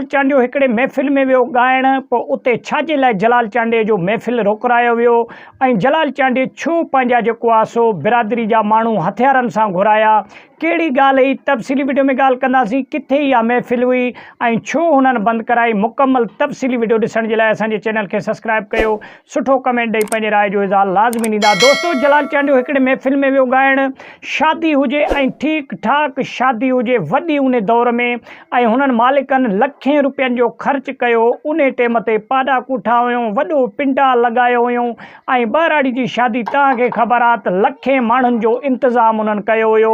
جلال چانڊيو هڪڙي محفل ۾ ويو ڳائڻ پوء اتي ڇا جي لاء جلال چانڊيي جو محفل روڪرايو ويو ۽ جلال چانڊيي ڇو پنهنجا جيڪو آ سو برادري جا ماڻهو هٿيارن سان گهرايا ڪهڙي ڳالهه هئي تفصيلي وڊيو ۾ ڳالهه ڪنداسين ڪٿي اها محفل هئي ۽ ڇو هنن بند ڪرائي مڪمل تفصيلي وڊيو ڏسڻ جي لاء اسان جي چينل کي سبسڪرائب ڪيو سٺو ڪمينٽ ڏئي پنهنجي راء جو اظهار لازمي ڏيندا. دوستو جلال چانڊيو هڪڙي محفل ۾ ويو ڳائڻ شادي هجي ۽ ٺيڪ ٺاڪ شادي هجي وڏي انهي دور ۾ ۽ هنن مالڪن لکين روپين جو خرچ ڪيو انهي ٽيم تي پاڏا ڪوٺا هيون وڏو پنڊال لڳايو هيون ۽ ٻهراڙي جي شادي توهان کي خبر آ ته لکين ماڻهن جو انتظام انهن ڪيو هيو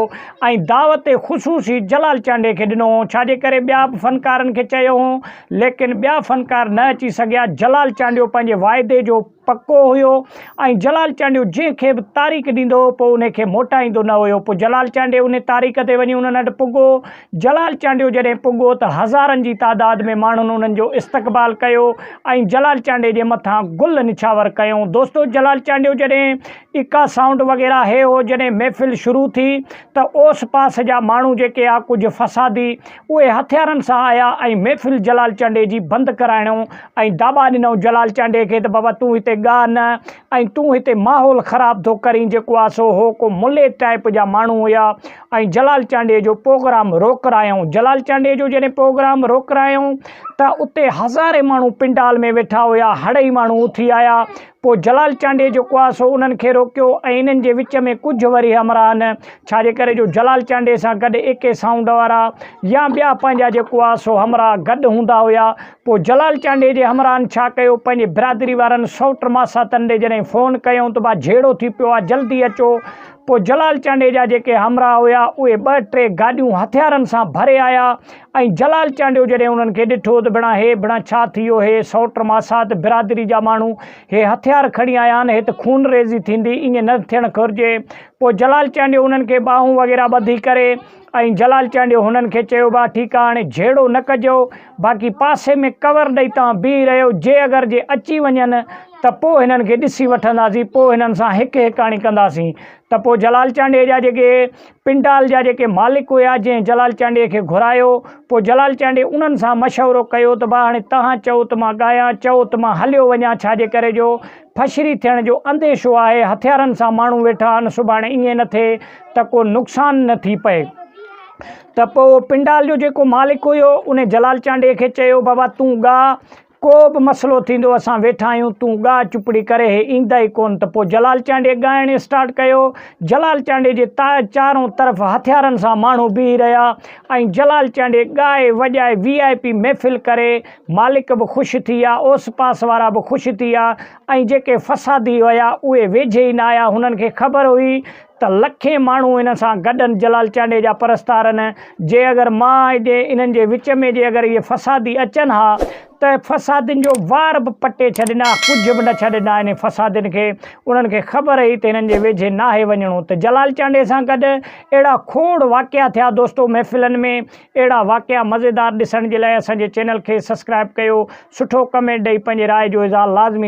۽ دعوت خصوصي جلال چانڊيي کي ڏنو هو ڇاجي ڪري ٻيا به فنڪارن کي چيو هو ليڪن ٻيا فنڪار نه اچي سگهيا، جلال چانڊيو پنهنجي واعدي جو پڪو هيو ۽ جلال چانڊيو جنهن کي به تاريخ ڏيندو هو پوء انهي کي موٽائيندو نه هيو، پوء جلال چانڊيو انهي تاريخ تي وڃي انهن وٽ پڳو، جلال چانڊيو جڏهن پڳو ته هزارن جي تعداد ۾ ماڻهن انهن جو استقبال ڪيو ۽ جلال چانڊيي جي مٿان گل نڇاور ڪيائون، دوستو جلال چانڊيو جڏهن اڪا سائونڊ وغيره هي هو جڏهن محفل شروع ٿي ته اوس پاس جا ماڻهو جيڪي آ ڪجهه فسادي اهي هٿيارن سان آيا ۽ محفل جلال چانڊيي جي بند ڪرائڻو ۽ داٻا ڏنائون جلال چانڊيي کي ته بابا تون هتي ڳاء نه ۽ تون هتي ماحول خراب ٿو ڪرين جيڪو آ سو هو ڪو ملي ٽائيپ جا ماڻهو هيا ۽ جلال چانڊيي جو پوگرام روڪرايائون جلال چانڊيي جو جڏهن پوگرام روڪرايائون ته اتي هزارين ماڻهو پنڊال ۾ ويٺا هيا هڙئي ماڻهو اٿي آيا پوء جلال چانڊيي جيڪو آ سو انهن کي روڪيو ۽ انهن جي وچ ۾ ڪجهه وري همراهن ڇا جي ڪري جو جلال چانڊيي سان گڏ اي ڪي سائونڊ وارا يا ٻيا پنهنجا جيڪو آ سو همراهه گڏ هوندا هيا پوء جلال چانڊيي جي همراهن ڇا ڪيو پنهنجي برادري وارن سئوٽ ماساتن ڏي جڏهن فون ڪيائون ته ڀا جهيڙو ٿي پيو آ جلدي اچو پوء جلال چانڊيي جا جيڪي همراهه هيا اهي ٻه ٽي گاڏيون هٿيارن سان ڀري آيا ۽ جلال چانڊيو جڏهن انهن کي ڏٺو ته ڀيڻا هي ڀيڻا ڇا ٿي ويو هي سئوٽ ماسات برادري جا ماڻهو هي هٿيار کڻي آيا آهن هت خونريزي ٿيندي ائين نه ٿيڻ گهرجي پوء جلال چانڊيو انهن کي ٻانهون وغيره ٻڌي ڪري ۽ جلال چانڊيو هنن کي چيو ڀا ٺيڪ آ هاڻي جهيڙو نه ڪجو باقي پاسي ۾ ڪور ڏئي توهان بيهي رهيو جي اگر جي اچي وڃن ته پوء هنن کي ڏسي وٺنداسين پوء هنن سان هڪ هڪاڻي ڪنداسين ته پوء جلال چانڊيي جا جيڪي پنڊال جا جيڪي مالڪ هيا جنهن جلال چانڊيي کي گهرايو پوء جلال چانڊيي انهن سان مشورو ڪيو ته ڀا هاڻي توهان چئو ته مان ڳايان چئو ته مان هليو وڃان ڇا جي ڪري جو ڦشري ٿيڻ جو انديشو آهي هٿيارن سان ماڻهو ويٺا آهن سڀاڻي ائين نه ٿئي ته ڪو نقصان نه ٿي پئي ته پوء پنڊال جو جيڪو مالڪ هيو انهي جلال چانڊيي کي چيو بابا تون ڳاء ڪو به مسئلو ٿيندو اسان ويٺا آهيون تون ڳاء چپڙي ڪري هي ايندا ئي ڪونه ته پوء جلال چانڊيي ڳائڻ اسٽارٽ ڪيو جلال چانڊيي جي چارون طرف هٿيارن سان ماڻهو بيهي رهيا ۽ جلال چانڊيي ڳائي وڄائي وي آء پي محفل ڪري مالڪ به خوش ٿي ويا اوس پاس وارا به خوش ٿي ويا ۽ جيڪي فسادي هيا اهي ويجهي ئي نه آيا هنن کي خبر هئي ته لکين ماڻهو هن سان گڏ جلال چانڊيي جا پرستارن، جي اگر مان جي انهن جي وچ ۾ جي اگر اهي فسادي اچن ها ته فسادين جو وار به پٽي ڇڏين ها، ڪجهه به نه ڇڏين ها انهن فسادين کي، انهن کي خبر هئي ته هنن جي ويجهي ناهي وڃڻو ته جلال چانڊيي سان گڏ اهڙا کوڙ واقعا ٿيا دوستو محفلن ۾ اهڙا واقعا مزيدار ڏسڻ جي لاء اسان جي چينل کي سسڪرائب ڪيو سٺو ڪمينٽ ڏئي پنهنجي راء جو اظهار لازمي.